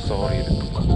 Sorry lutuk.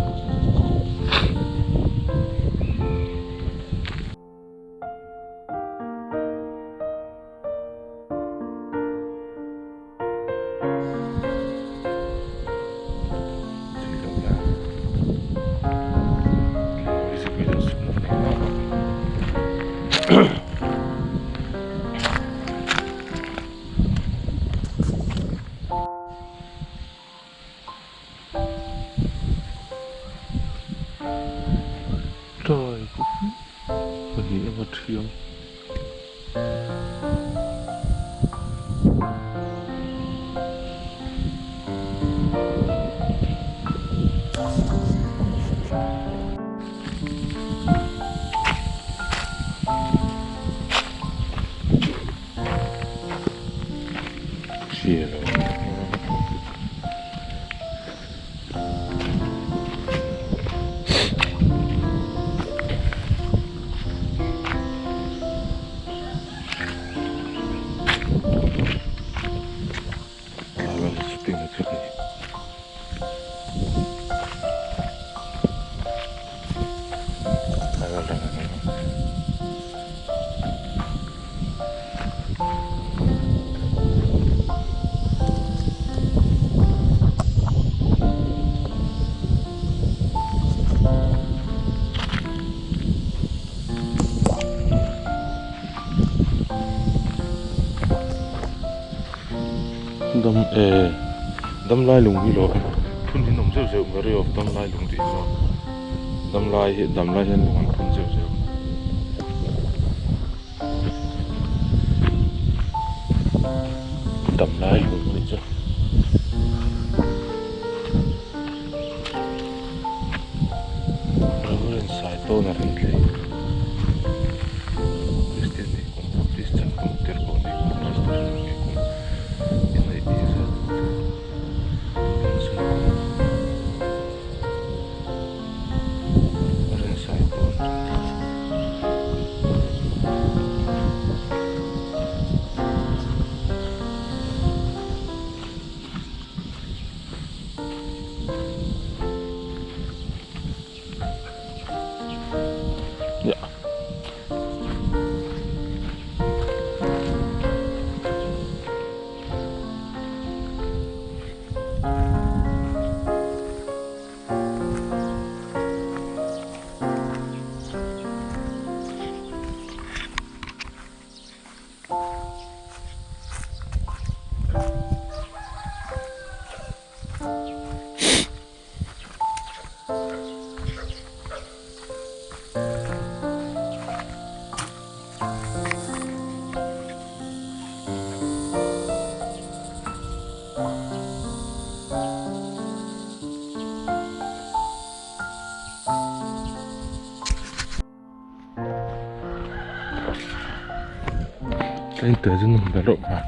Dam e damlai lung hi lo phun hi an awm zeuh zeuh Mary of damlai lung tih hi damlai hi damlai hian lung an phun zeuh zeuh. Damlai lung a nih chu. Reverend Saitawna Renthlei Kristian nih kum Kristian kum tirhkoh nih kum Kristian nih kum inneih tih zat pension kum Reverend Saitawna Renthlei. Tlai in te chu nawm ber reuh mai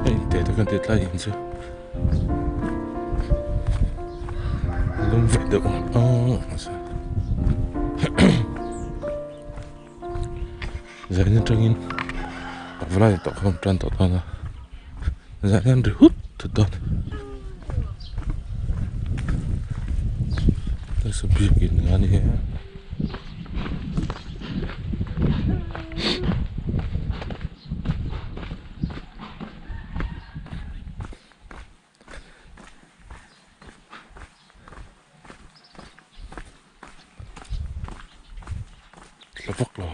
a in te te khan ti tlai in chu lum ve deuh ang zanin atangin valai tawh kha tan tawh dawn a zanin an ri hut hut dawn nasa biakin nga ni a. Tla vak lo.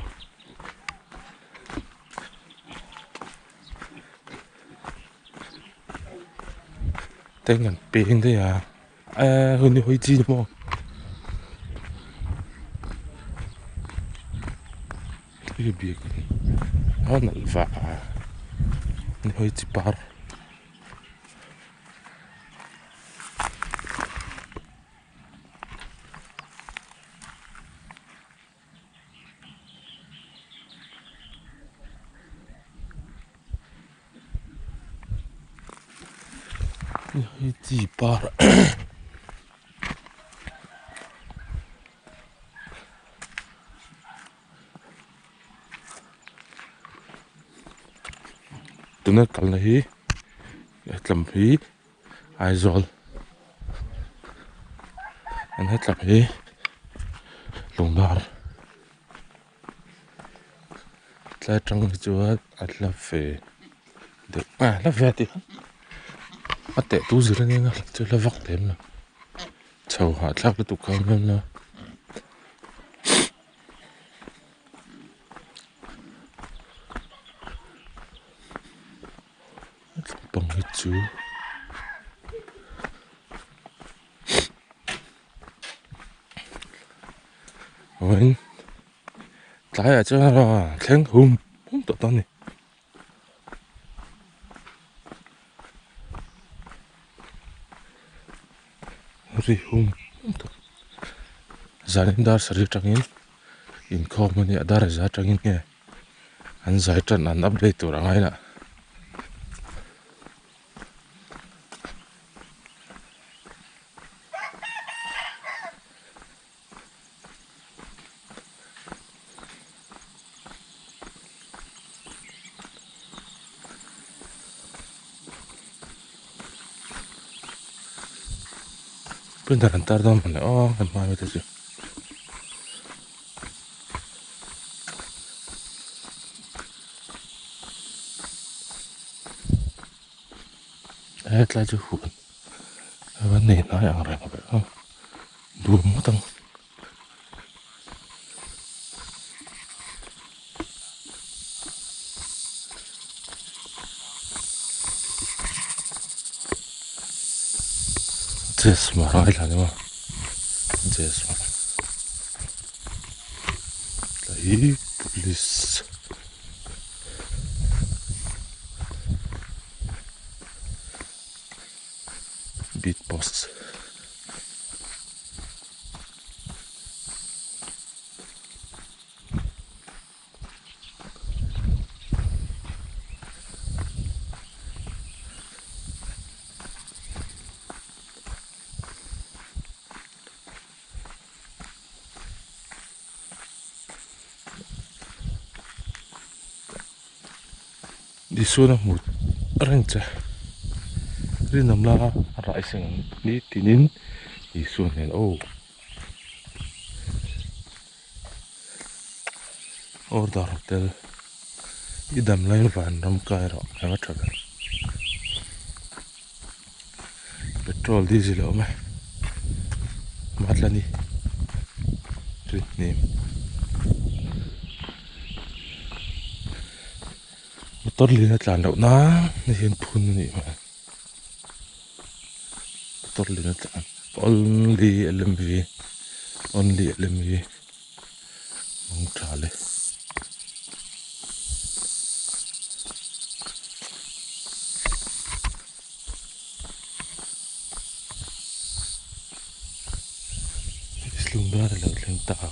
Teng an peng daih a eh hun hi hawi chi ni maw hei biakin a nalh vah a ni hawi chi par. Hei chi par Tuna kalna hi hetlam hi Aizawl an hetlam hi Lungdar tlai atang hi chuan a hla ve deuh a hla ve tih a teh tu zir ania nga chu hla vak lem lo chho hahthlak lutuk kha a awm a. Pang hi chu vawiin tlaiah chuan thleng hum hum tawh dawn a ni. Ri hum hum tawh zanin dar sarih atangin inkhawm a nia dar za atangin nge an zai tan an update tur a ngai lah. Printer an tar dawn mawni aw kan hma ami te chu. Hetlai chu huan a va nei hnai ang reng ve aw dum ngawt ang. Jazz hmar a ngaithla animaw Jazz hmar tlai hi police beat post. Isuan a hmu reng che rinawm la raiseng nitinin Isua hnen aw. Order hotel i dam laiin vanram kai rawh eng a tha ber petrol diesel a awm e Matlani rin hnim motor lian a tlan loh nan a hian phun a nih hmel motor lian a tlan only L_M_V only L_M_V mawng tha le. Lungdar a lo thleng ta a.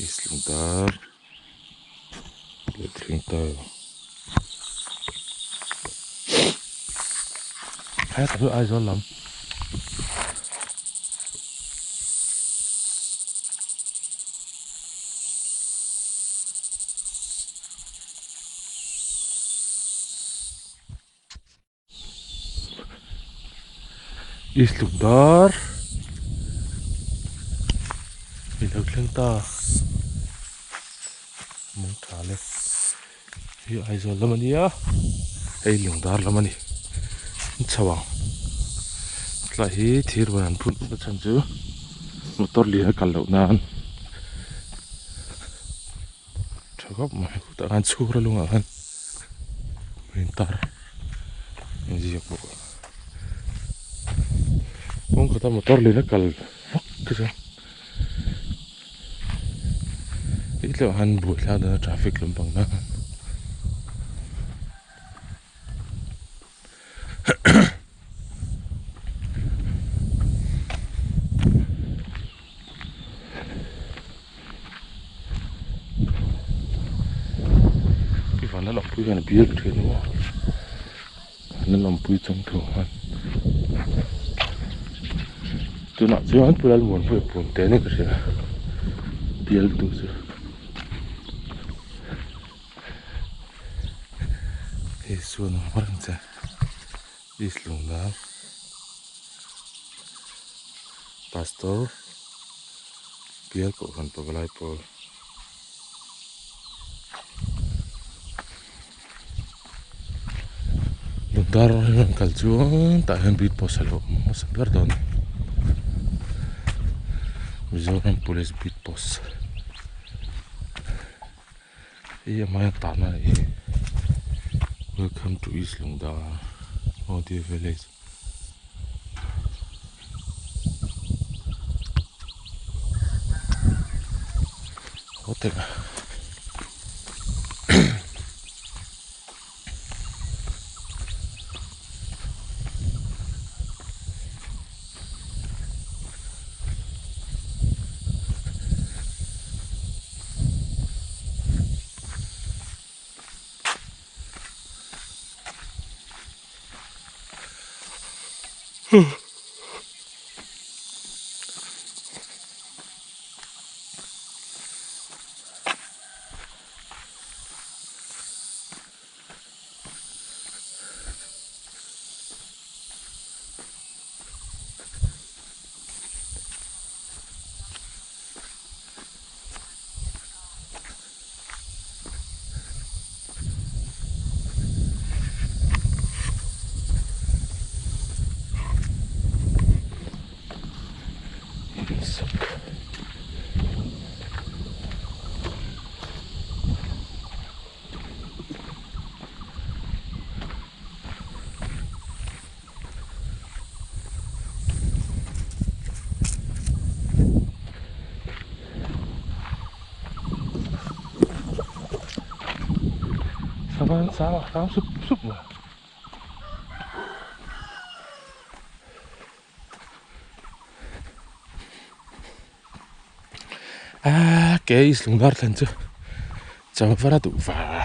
East Lungdar a lo thleng ta a he Aizawl lam. East Lungdar i lo thleng ta mawng tha le hi Aizawl lam a nia hei Lungdar lam a ni chho ang tlai hi thir ban an phun a chhan chu motor lian a kal loh nan tha khawp mai tah khan chhur a lungah khan in tar inziak bawk a kawng khata motor lian a kal vak te chuan tih tleuh ah khan buaithlak dawn a traffic lampang nan. Pi van la lang pui hian a bial thin a maw. An awmpui chung thu khan tunah chuan Pu Lalmuanpuia Punte ni ka hria bial tu chu. Hei suan ang reng che East Lungdar Pastor bial kohhran pavalai pawl. Lungdar rawn kal chuan tah hian beat post a lo awm hmasa ber dawn a ni Mizoram police beat post hei a hmaia tahna a nih hi welcome to east Lungdar Modi village. Sava sang a sang sup sup mai. A ke is lungdar thlen chu changvar a duh va.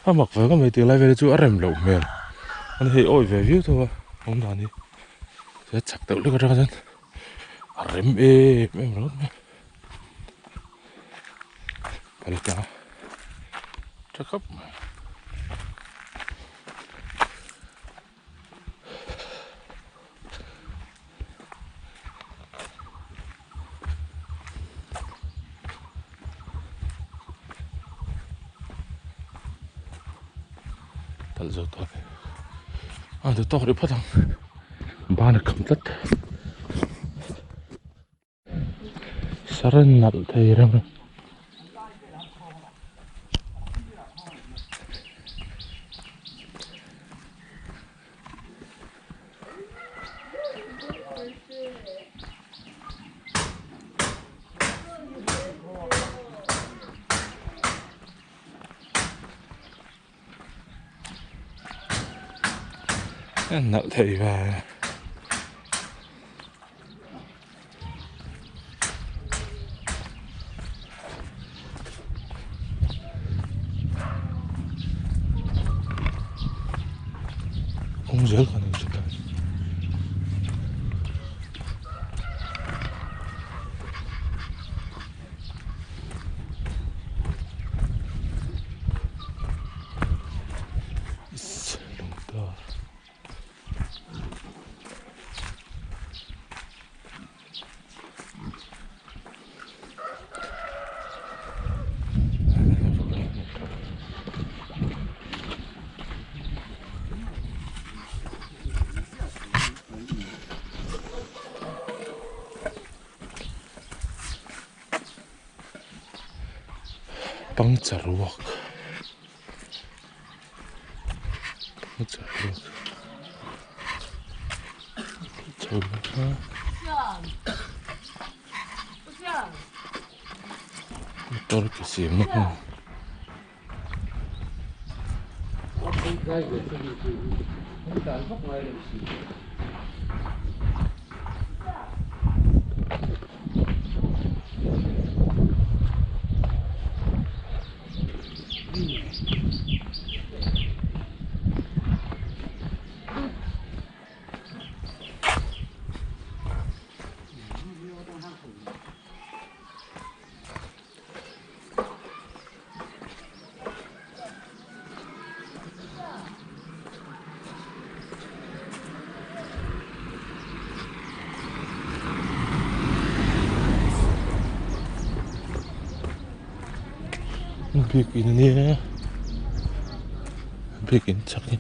A mak ve ngam mai tih lai vel hi chu a rem loh hmel a ni hei awi ve viau tho a awm dan hi he chak deuh lek atang chuan a rem em em ringawt mai paltlang a tha khawp mai. Kal zo tawh a ni tawk rih phawt ang ban a kham tlat saran nalh thei reng a. Nalh thei ve. Kawng zel kha ni chutah. Puncture work puncture work chho a motor ke siam na hmun. Biakin a nia biakin chak hi.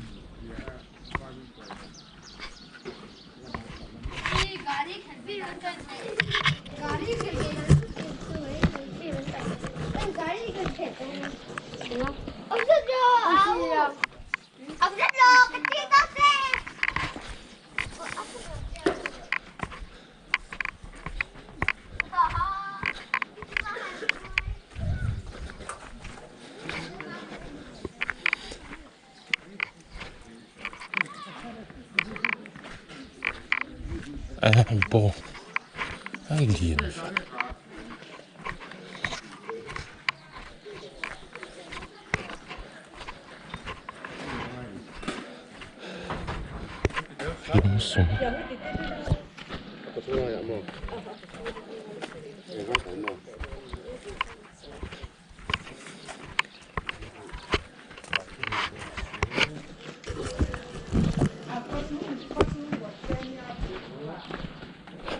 Bawng a lian lungsum.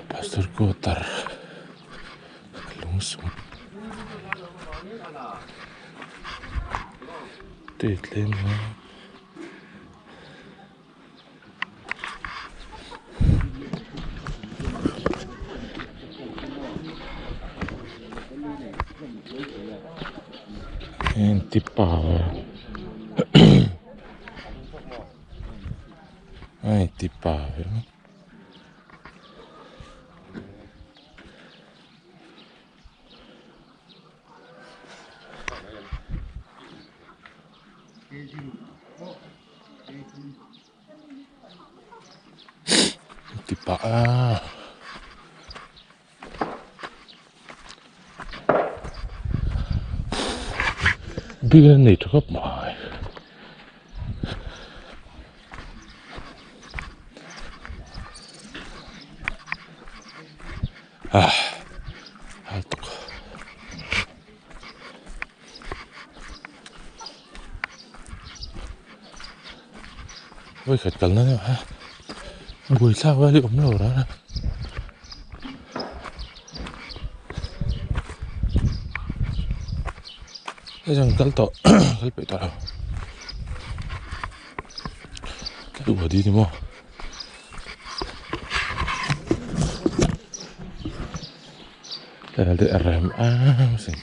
Pastor quarter lungsum tui tlem a. A inti pa ve Ti pah a. Bik an nei tha khawp mai. Ah, hal tuk. Voi khat kalna deuh ha buai thlak vel hi awm lo ran a. Hei chuan kal tawh kal peih tawh lo ka duh a ni maw. Herhalde rem em sin.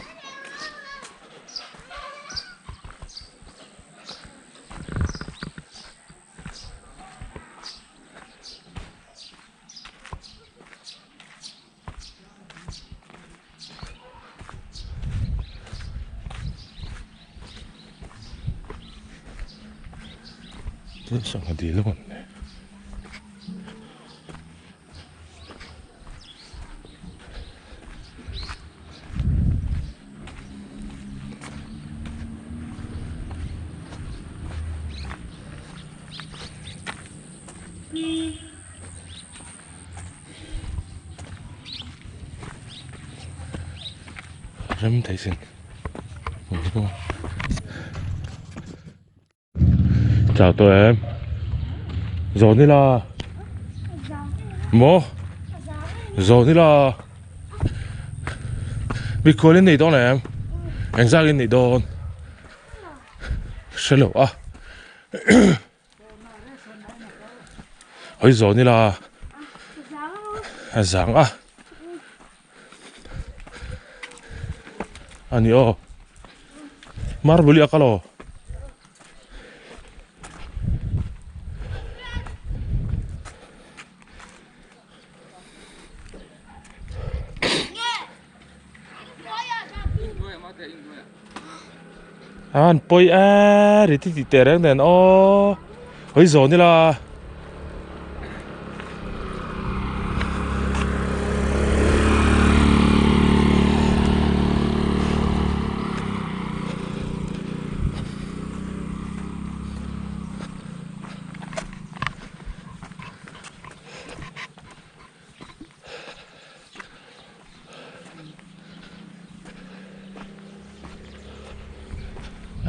Sangha dil a rawn nei. Rem thei sin. Chào tôi em. Rồi đi là. Mo. Rồi đi là. Mikhual in nei dawn em. Engzak in nei dawn. Hre lo a. Hawi zawn ila a zang a a ni aw marble hi a kal aw. An pawi a ri ti tih teh reng nen aw hawi zawn ila.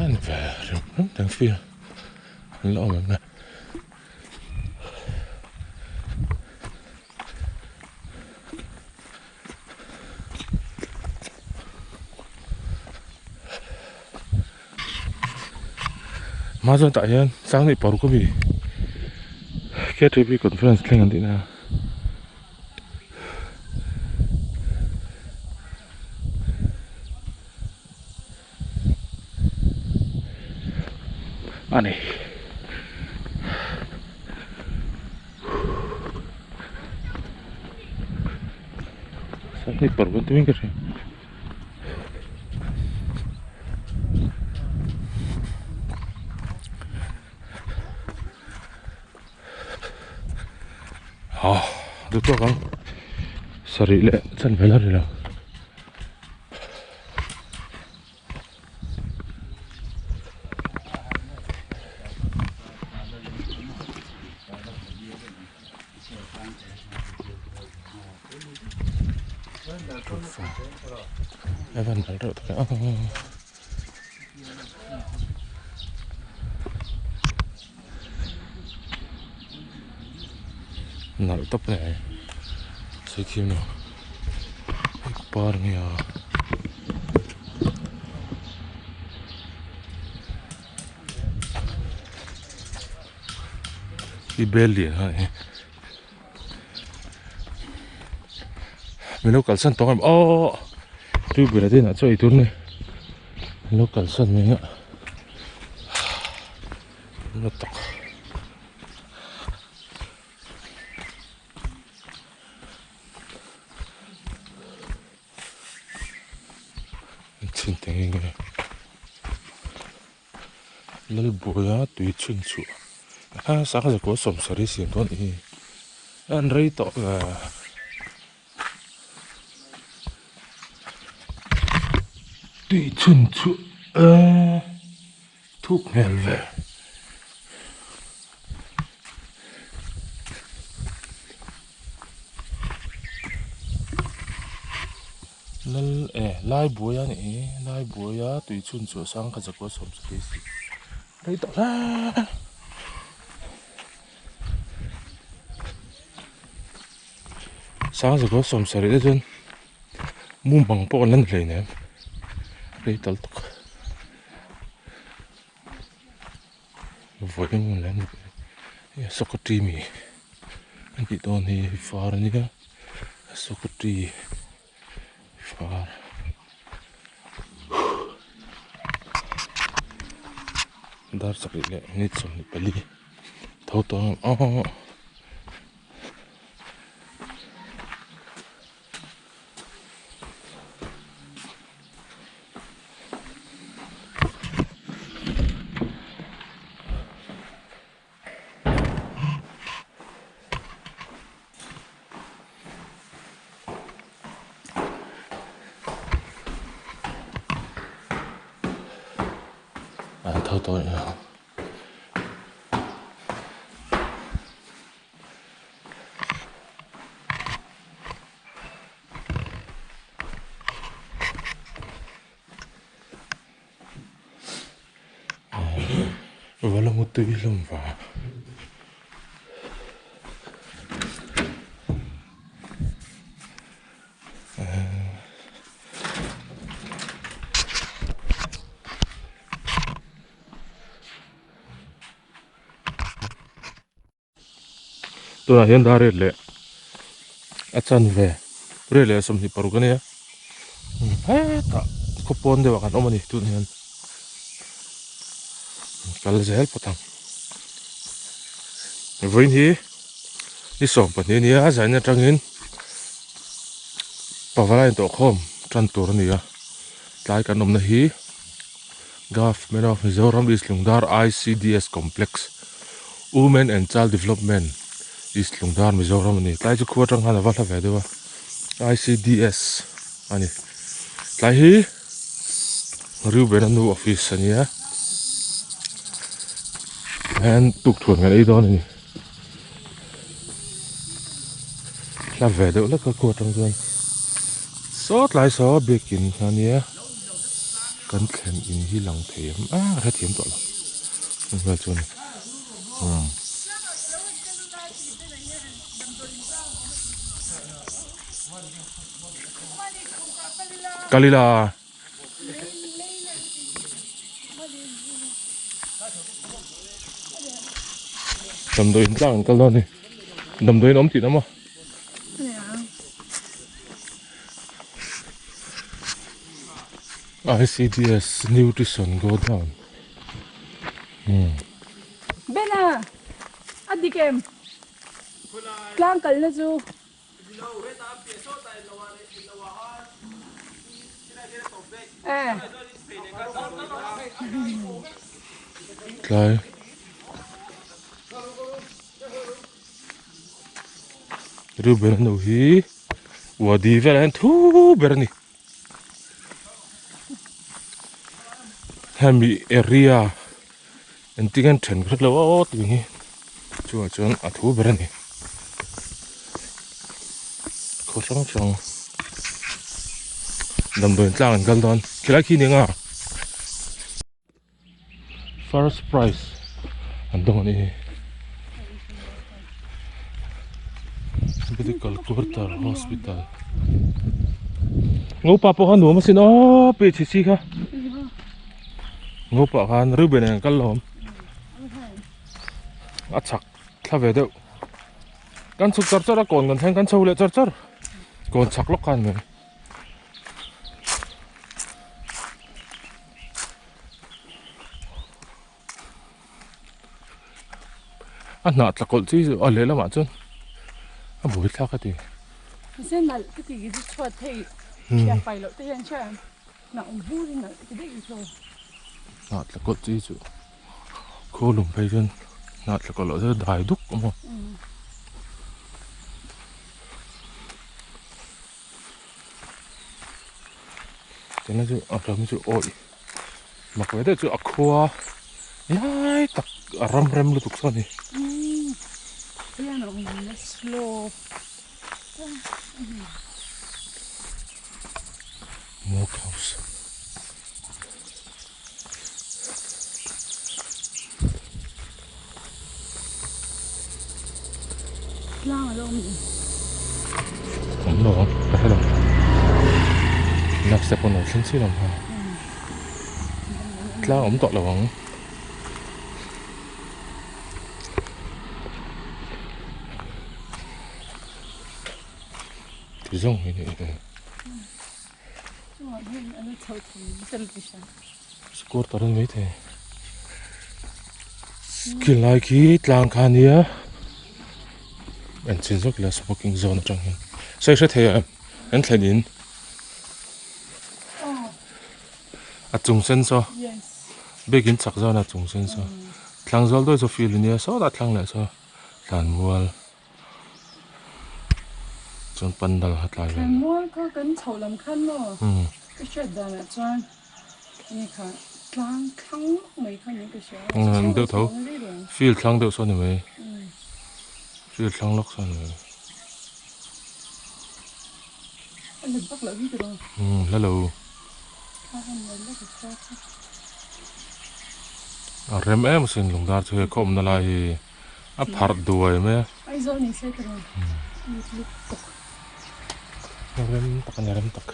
An ve rem rem teng fir an la awm em le. Hma chuan tah hian sang hnih paruk ami K_T_P conference thleng an tihna a ni. Sanghnih paruk an ti mai ka hria. Ha duh tawk ang sarih leh chanve la ri lo. Evan kal reuh tak e nalh tawp a ni sawi thiam lo par nge a. I bel lian a ni min lo kalsan tawh em aw tui bula te inah chaw ei tur a ni min lo kalsan mai a na tak. Chhun te nge nge Lalbuaia tui chhun chhuah a sangha zakua sawmsarih siam dawn anih hi an rei tawh ve. Tui chhun chhuah eee thuk hmel ve. Lal e lai buai a nih hi lai buai a tui chhun chhuah sang kha zakua sawm sarih si rei tawh hle. Sang zakua sawm sarih te chuan mumang pawh an la ni hleinem rei tal tawk. Vawi eng leh an soccer mi an tih dawn hi var a nia soccer var dar sarih leh minute 24 tho tawh ang aw. An tho tawh a. Va la mutui hlawm va. Tunah hian dar riat leh a chanve riat leh 26 a nia hetah khaw pawn deuh ah kan awm a ni tunah hian kal zel phawt ang vawiin hi ni 12 a nia zanin atangin pavalai intawhkhawm tan tur a ni a tlai kan awmna hi. Government of Mizoram East Lungdar ICDS Complex Women and Child Development East Lungdar Mizoram a ni. Tlai chu khua atang khan a va hla ve deuh a ICDS a ni. Tlai hi Reuben a nu office a nia hian tukthuan kan ei dawn a ni. Hla ve deuh hlek a khua atang chuan saw tlai saw biakin a nia. Kan thlen in hi lang thei em a ka hrethiam tawh lo heng vel chuan umm kalila. Damdawiin tlang an kal dawn a ni. Damdawiin a awm tihna maw? ICDS Nutrition Go Down. Hmm. Bena, a dik em? Tlang kalna chu. Eh. Tlai. Reuben a no hi wadi velah hian thu ber a ni. Hemi area engtin nge an then hret lo aw tih hi chungah chuan a thu ber a ni. Khaw hrang hrang damdawiin tlang an kal dawn khilai khi ni ang a. First prize an dawng a nih hi Medical quarter hospital Ngopa pawh kha nuam asin aw pi chhi chi kha Ngopa khan Reuben nen an kal lo awm a chhak thla ve deuh kan chhuk char char a kawn kan thleng kan chho leh char char kawn chhak lawk khan mai. A hnah tla kawlh chi chu a lehlamah chuan a buai thlak a ti. Mahse nalh ka ti chu chhuat thei chhia fai loh te hian chhia hnah awm hur hi nalh ka ti daih zawk. Hnah tla kawlh chi chu khaw lum phei chuan hnah tla kawlh loh chu dai duk a maw. Tunlai chu a ram chu awih mak ve deuh chu a khua lai tak a ram rem lutuk sawn a ni. Mok house. Tlang a lo awm em? Awm lo ang, ka hre lo. Last step pawn a lo thleng chiah lo ang. Tlang awm tawh lo ang. Ti zawng hi ni. Square tar an mai thei. Khi lai khi tlang kha ania en chin zawk ila smoking zone atang hian sawi hre thei a an thlen in a chung sen saw biakin chak zawn a chung sen saw thlang zawl daih saw field ania sawtah thlang leh saw thlanmual. Chuan pandal kha tlai vel. Thlanmual kha kan chhoh lam khan maw? Ka hriat danah chuan enge kha tlang thlang mai kha niin ka hria a. Eng deuh tho, field thlang deuh sawn a ni mai. Field thlang lawk sawn a ni mai. A let vak loh hi ka dawn. Hla lo. A rem em asin lungdar chu hei khaw awmna lai hi. A pharh duai mai a. Aizawl ni se ka rawn lut lut tawk. A rem tak a ni rem tak.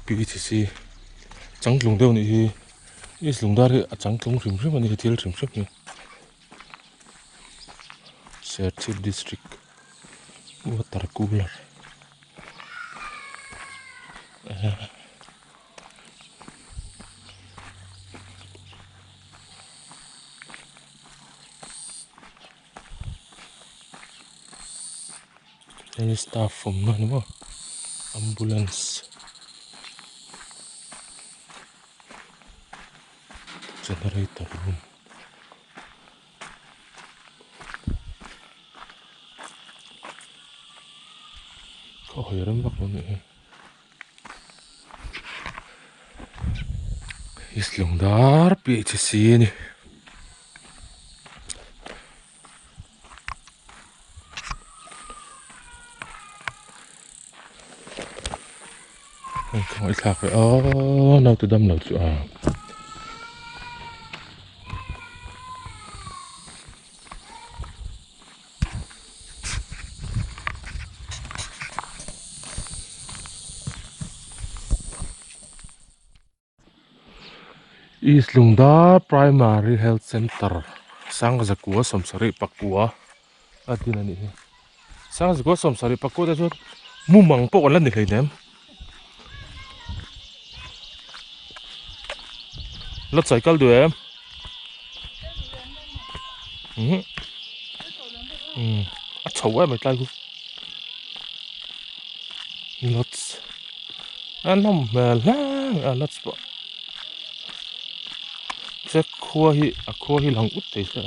PHC changtlung deuh nih hi East Lungdar hi a changtlung hrim hrim a ni thil hrim hrim hi. Serchhip district water cooler hei staff awmna a ni maw ambulance. Generator room khaw hawi rem vak lo nih hi East Lungdar PHC a ni. Ka ngaihthlak ve a naute dam lo chu a. East Lungdar Primary Health Centre Sangzakua sawmsarih pakua a din a nih hi Sangzakua sawmsarih pakua te chuan mumang pawh kan la ni hleinem la chai kal duh em umm a chho em mai tlai chu lots a nawm hmel hle mai a lots pawh che khua hi a khua hi lang ut thei se a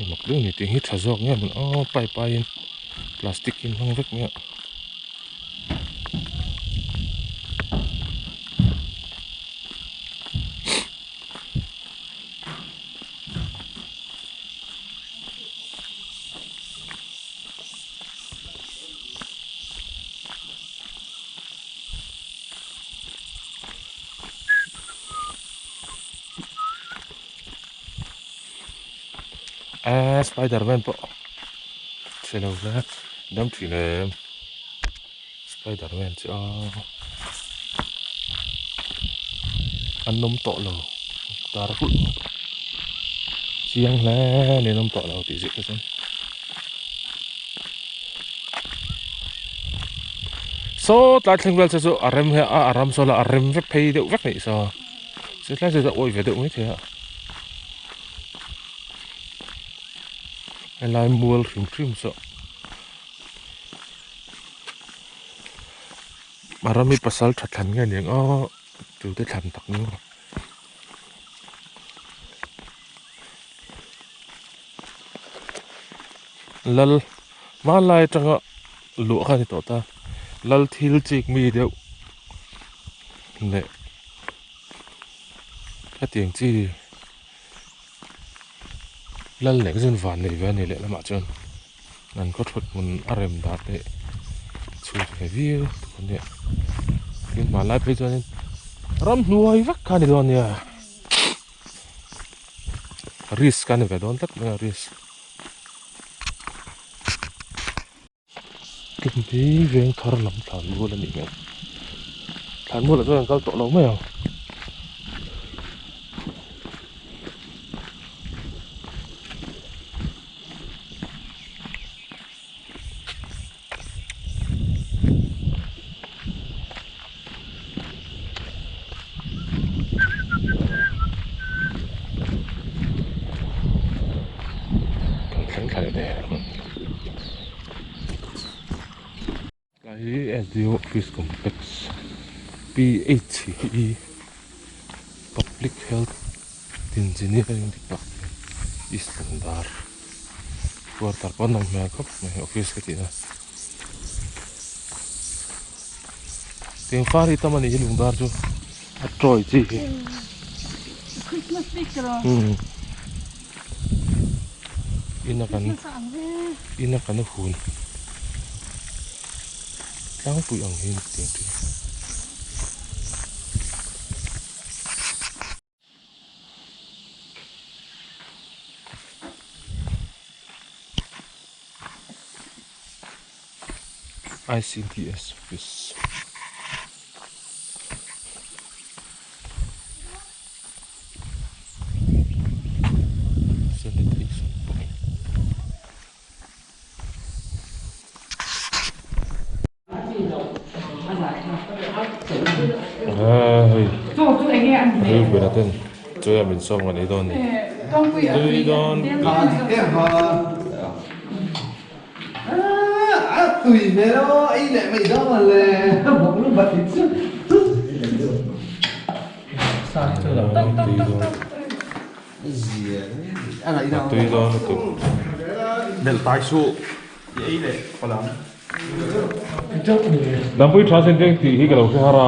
mak deuh a ni tih hi tha zawk nge maw aw pipe aiin plastic hi an hmang vek mai a. Eee spiderman pawh chhe lo hle dam thin em spiderman chu aw an awm tawh lo tar hulh chiang hle a ni an awm tawh lo tih zir te chuan saw tlai thleng vel che chu a rem hi a ram saw la a rem vek phei deuh vek a nih saw chu tlai chu a awih ve deuh maithei a helai mual hrim hrim saw a ram hi pasal tha thlan nge ni ang aw tute thlan tak ni maw. Lal hmanlai atanga luah kha a ni tawh ta lal thil chik mi deuh leh hetiang chi lal leh zun van nei ve a ni leh lamah chuan an khaw thut hmun a rem dan te chhut ve viau tur a nia tin hmanlai phei chuanin ramhnuai vek kha a ni dawn nia. Risk a ni ve dawn tlat mai a risk tum hi veng thar lam thlan mual a nih hmel thlan mual ah chuan an kal tawh lo mai ang. Kan thleng thla leh der ang. Tlai hi SDO Office Complex PHE Public Health Engineering Department East Lungdar. Quarter pawh an awm hmel khawp mai office ka tih na tiang far hi tam a nih hi lungdar chu a tawi chi hi Christmas bik tiraw umm ina kan ina kan hun tlangpui ang hi tiang chu. ICDS office. Sanitation point. Hei bera ten chawi a min sawm kan ei dawn ni tui dawn tui dawn lutuk Dampui tha sin teng tih hi ka lo hre har a.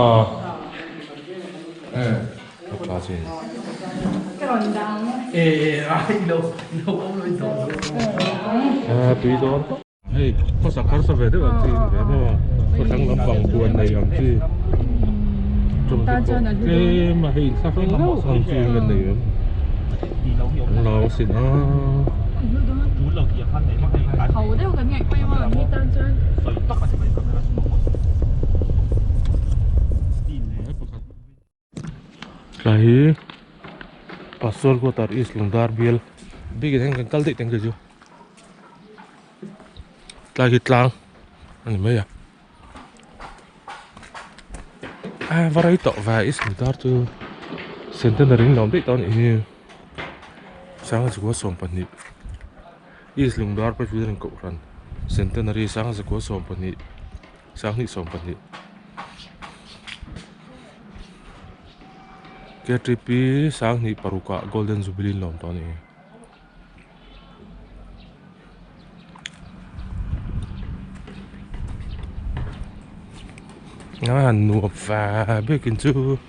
A tha sin. Tui dawn tawp. Hei khawsak harsa ve deuh ang chi ni ve maw a. Khawthlang lampang huan nei ang chi. Tawng te pawh tlem a hei inthlahrung deuh ang chi hi kan nei em. An lo sin a. Ho deuh kan ngaih pawimawh ang hi tan chuan. Tlai hi Pastor Quarter East Lungdar bial bikin hian kan kal daih teng chu tlai hi tlang a ni mai a a va rei tawh ve East Lungdar chu Centenary in lawm daih tawh a nih hi Sangzikua 12 East Lungdar Presbyterian Kohhran Centenary Sangzikua 12 Sanghnih 12 Ktp Sanghnih parukah Golden Jubilee in lawm tawh a ni. A nuam va biakin chu.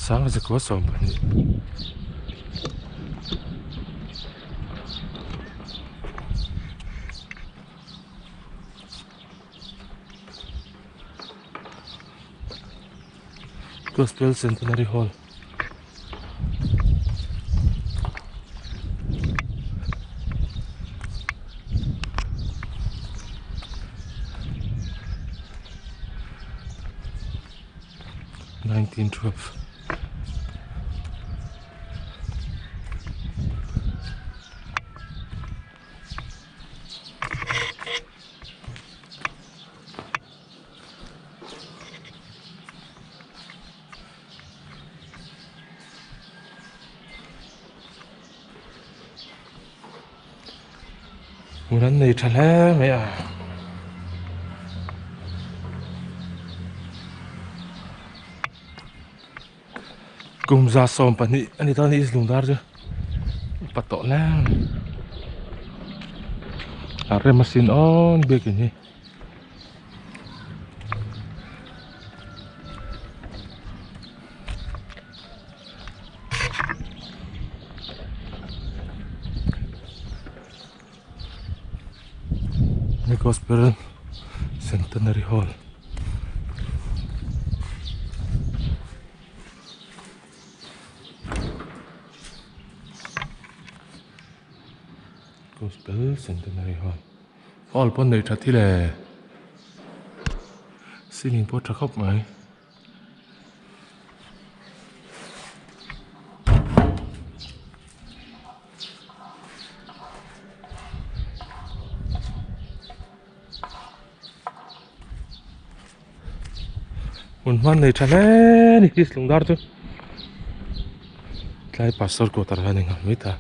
Sanga zakua 12. Gospel Centenary Hall. 1912. Hmun an nei tha hle mai a. Kum 12 a ni ta ni Lungdar chu upa tawh hle mai. A rem asin awn biakin hi. Gospel Centenary Hall. Gospel Centenary Hall. Hall pawh nei tha thil e. Ceiling pawh tha khawp mai. Hmun hman nei tha hle a ni East Lungdar chu tlai pastor quarter kha a ni nghal mai ta.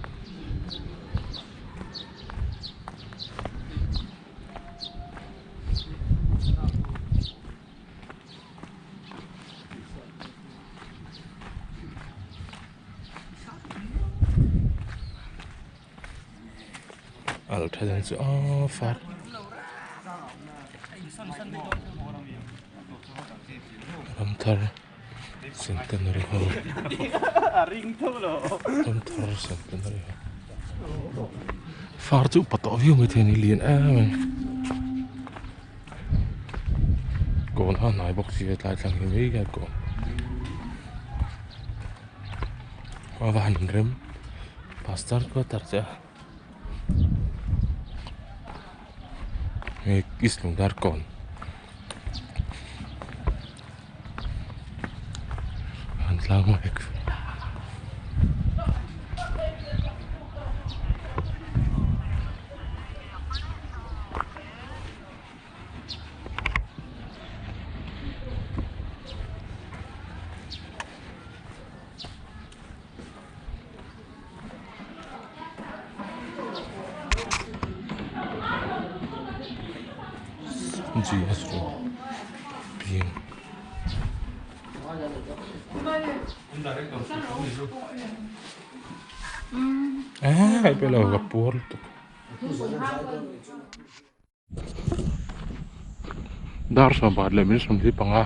Al tha dang chu aw far Ramthar Centenary Hall Ramthar Centenary Hall far chu upa tawh viau maithei a ni lian em em kawn a hnai bawk si a tlai tlang hi mai hian kawn a va han rem pastor quarter che a hei east lungdar kawn han tlang mek. GS road pian ah kai pawh lo ka puar lutuk. Dar 18 leh min 25.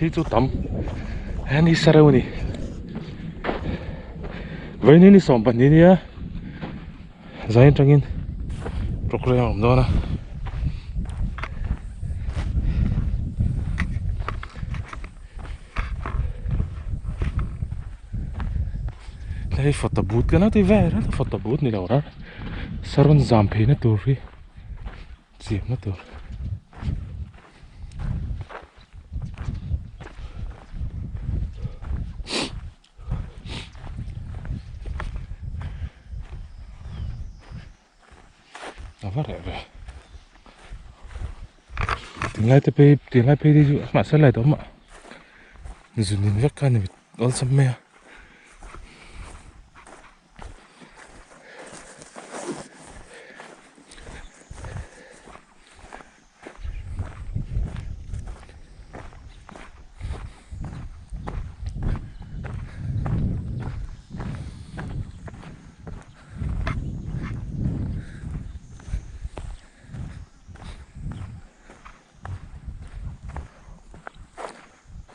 Thli chu tam he ni sa reuh a ni vawiin hi ni 12 nia zai atangin programme a awm dawn a. Hei photo booth kan ti vel a photo booth ni lo a saron zam phei na tur hi siam na tur. A va reh ve tunlai te phei tunlai phei te chu mahse light a awm a zunin vek kha a ni awlsam mai a.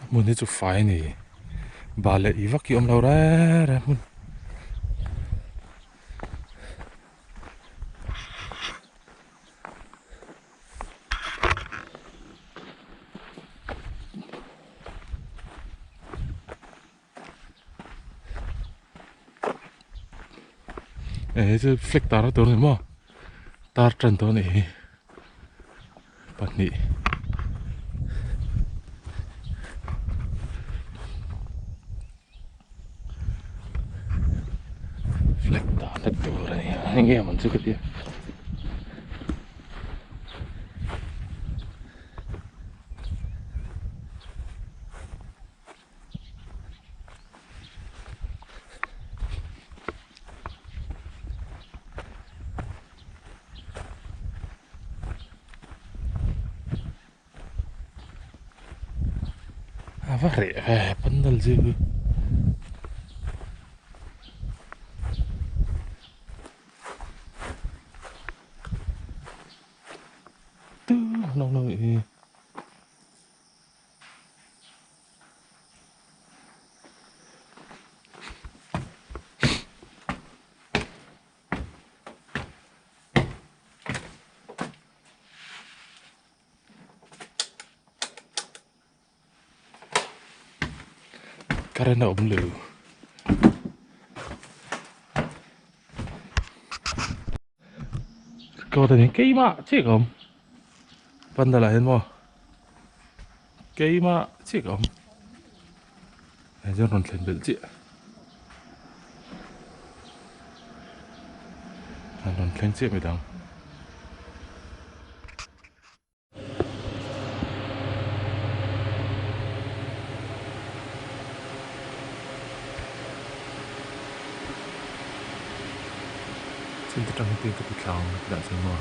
Hmun hi chu fai a ni bal leh ih vak hi a awm lo reng reng hmun. Hei chu flag tar na tur a ni maw tar tan tawh a nih hi pahnih. Flag tar na tur a ni a enge awm chu ka tia. A va reh ve pandal chu. Current a awm lo. Kawt a ni keimah chiah ka awm pandal ah hian maw keimah chiah ka awm hei chuan rawn thlen belh chiah an rawn thleng chiah midang. Chin te tang hi ka ti thlang ang dah chuan maw.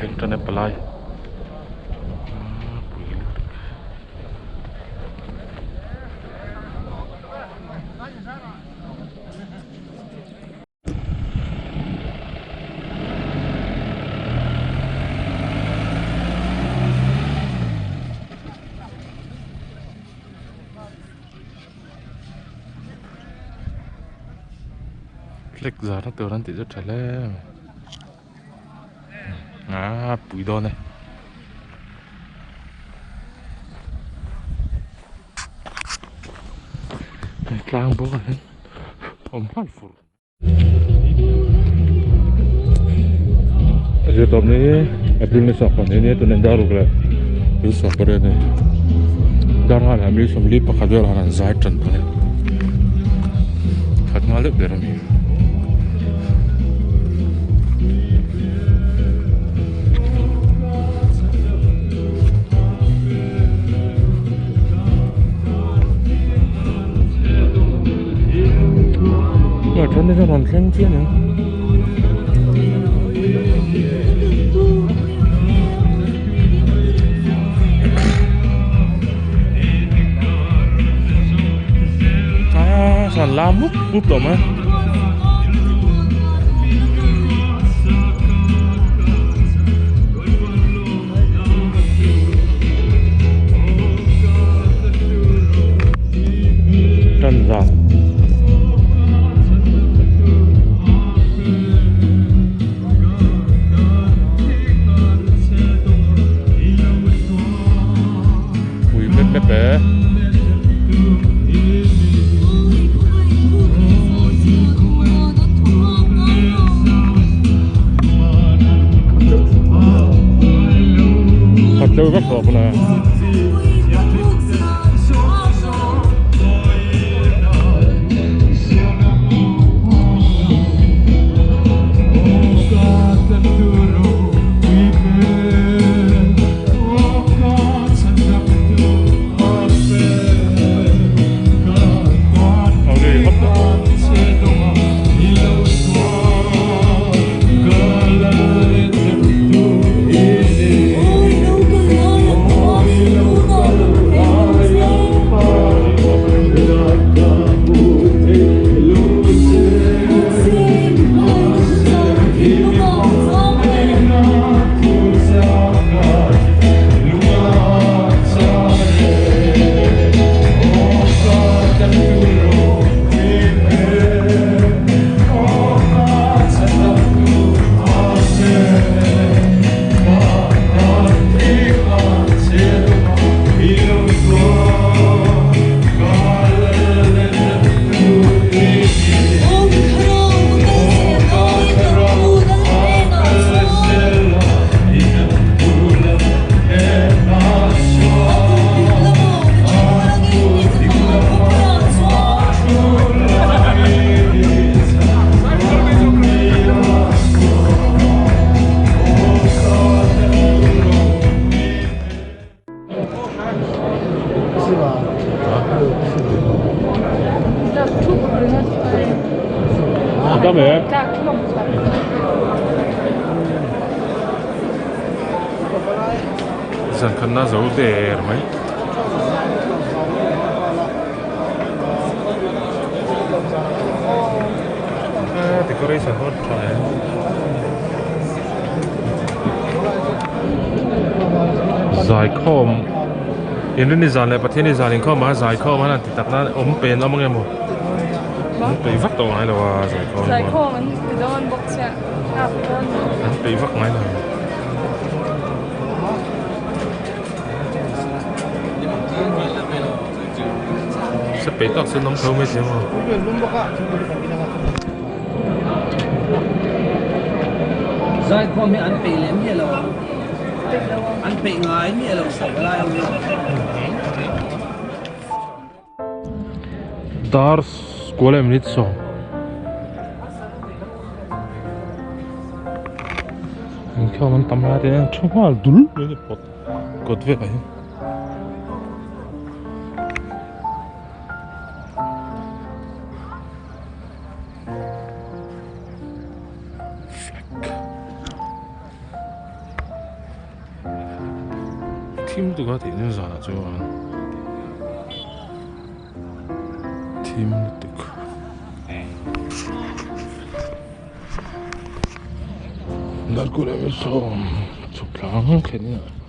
Thleng tan e palai pui lutuk. Flag zar na tur an tih chu tha hle mai ah pui dawn e. Tlang bawk ah hian awm nghal fur. Zirtawp ni April ni sawm pahnih ania tunah dar ruk leh mil sawm pariat a ni. Dar nghal ah mil sawmli pakhat vel ah an zai tan tawh a ni. Khat nghal deuh der a ni. Then te chuan rawn thleng chiah a ni. Tlaiah sawn lam mup mup tawh mai. Tan zan. Pui mep mep e. Khat deuh vek tawh pawn a. Zan khatna zo der mai. Decoration pawh tha e. Zaikhawm Inrinni zan leh Pathianni zan inkhawm ah zaikhawm an han ti tak na awm pe an awm ange maw? An peih vak tawh ngai lo a zaikhawm. Zaikhawm an ti dawn bawk chiah nghak dawn. An peih vak ngai lo. Se peih tak chu an awm tho mai thei maw? Zaikhawm hi an peih leh miah lo ang. An peih ngai miah lo sak lai ho hi. Dar kual leh minute sawm. Inkhawm an tam lai te hian thu nghal dul mai a ni pawt kawt velah hian. Thim tuk a tih chu zanah chuan thim lutuk. Darkawlh ah hian sawm chhuk tlang thlen in.